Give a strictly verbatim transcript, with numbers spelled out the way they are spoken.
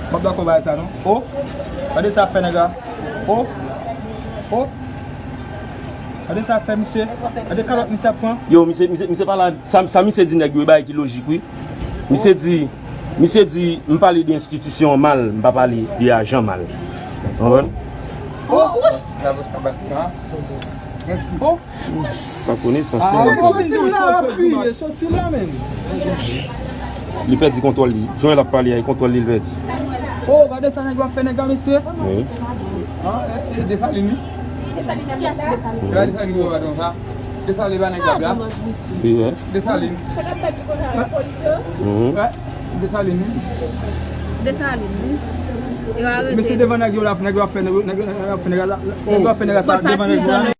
M p ap dakò bagay sa non. O, gade sa fè nèg la. O, o. Gade sa fè misye. Gade kalòt misye ap pran. Yo, misye, misye, misye pa la. Sa, sa misye di nèg yo, e bagay ki lojik, wi. Misye di, misye di, m pale de enstitisyon mal, m pa pale de ajan mal. Ou konprann? O, o. O. Pa konesans, ah, non. Soti la, ap kriye, soti la, menm. Li pèdi kontwòl li. Jan l ap pale a, e kontwòl li, li pèdi. O, gade sa nèg yo ap fè nèg la, mesye. Wi. Ah, e, e, Desalin, wi. Desalin, Desalin. Desalin, Desalin, Desalin, Desalin, Desalin. Wi, wi. Desalin. Mhm. Wi, Desalin, wi. Desalin, wi. Yo arete. Mesye, devan nèg yo la, nèg yo ap fè, nèg yo, nèg yo ap fè nèg la, nèg yo ap fè nèg la sa, devan nèg yo la.